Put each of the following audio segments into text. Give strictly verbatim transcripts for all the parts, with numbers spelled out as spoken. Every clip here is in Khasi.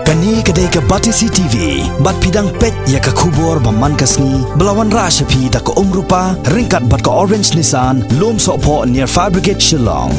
Kane ka dei ka Batesi T V, bad phi dang peit ïa ka khubor ba man ka sngi, ba la wanrah sha phi da ka Umrupa, ryngkat bad ka Orange Nissan, Lum Sohphoh near Fire Brigade Shillong.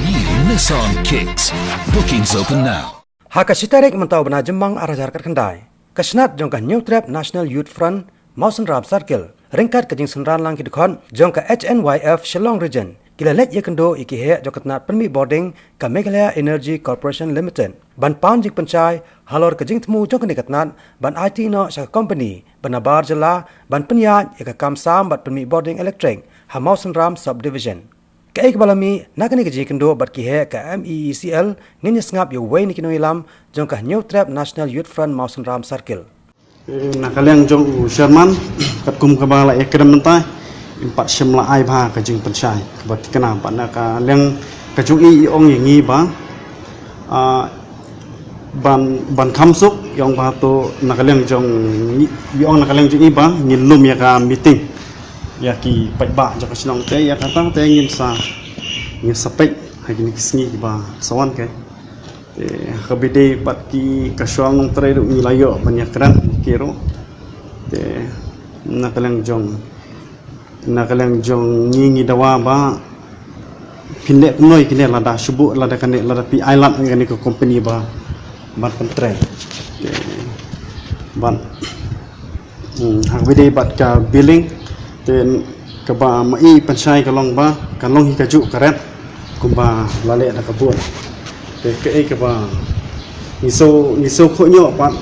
New Nissan Kicks. Bookings open now. Ha ka shi tarik mynta u bnai Jymmang ar hajar khatkhyndai, ka shnat jong ka Hynñiewtrep National Youth Front Mawsynram Circle, ryngkat ka jingsynran lang ki dkhot jong ka H N Y F Shillong Region, ki la leit ïakynduh ïa ki heh jong ka tnat pynmih bording ka Meghalaya Energy Corporation Limited, ban pan jingpynshai halor ka jingthmu jong kane ka tnat ban aiti noh sha ka company ba nabar jylla ban pynïaid ïa ka kam sam bad pynmih bording elektrik ha Mawsynram Subdivision. Kaei kaba la mih na kane ka jingïakynduh bad ki heh ka M E E C L, ngin ïa sngap ïa uwei na ki nongïalam jong ka Hynñiewtrep National Youth Front Mawsynram Circle. Eh, na ka liang jong u chairman, katkum kaba la ïakren mynta, ngim pat shym la ai bha ka jingpynshai kaba thikna, bad na ka liang ka jong i, i ong ïa ngi ba, ah, ban, ban kham suk, i ong ba to na ka liang jong i, i ong na ka liang jong i ba ngin lum ïa ka meeting ïa ki paidbah jong ka shnong, te ïa kata te ngin sa, ngin sa peit ha kine ki sngi kiba sa wan, ke. Te ha kaba ïadei bad ki, ka shuwa Nongtrai ruh ngi la ïoh ban ïakren ki ruh. Te na ka liang jong, na ka liang jong ngi, ngi dawa ba phin leh kumno ïa kine, lada shu buh, lada kane, lada phi ai lad ïa kane ka company ba, ban pyntrei. Te ban Hmm, ha kaba ïadei bad ka billing, te kaba ma i pynshai ka long ba, ka long hi kajuh ka ret kumba la leh da ka board. Te kaei kaba ngi shu, ngi shu khuid noh pat,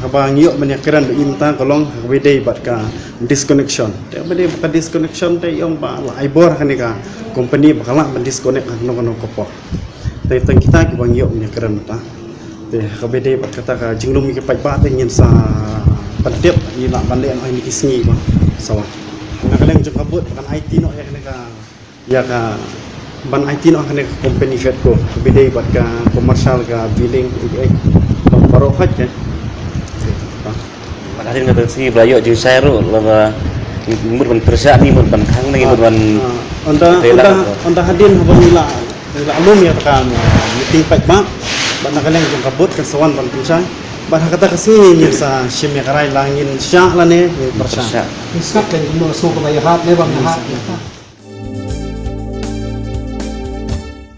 haba ngi ïoh ban ïakren da i mynta, ka long ha kaba ïadei bad ka disconnection. Te kaba ïadei bad ka disconnection te i ong ba la ai bor ha kane ka company ba ka lah ban disconnect ha kano kano ka por. Te tang kita kiba ngi ïoh ban ïakren mynta. Te kaba ïadei bad kata ka jinglum ïa ki paidbah te ngin sa pyntip, ngi lah ban leh noh ha kine ki sngi ba sa wan. Na ka liang jong ka board ba kan aiti noh ïa kane ka, ïa ka, ban aiti noh ha kane ka company Fedco, kaba ïadei bad ka commercial, ka billing, eh, eh, baroh khoit, ke. Bad hadien kata ka sngi ba la ïoh jingshai ruh, lada mut ban pyrshah ne, mut ban khang ne, mut ban, ah, ynda, rela, ynda, ynda hadien haba ngi la, ngi la lum ïa ka, ah, meeting paidbah, bad na ka liang jong ka board kan sa wan ban pynshai. Bad ha kata ka sngi ngin sa shim ïa ka rai la ngin shah lane ngin pyrshah. Pyrshah. Ngi sngap lane kumno, sngewbha ïa hap ne ba ngin hap.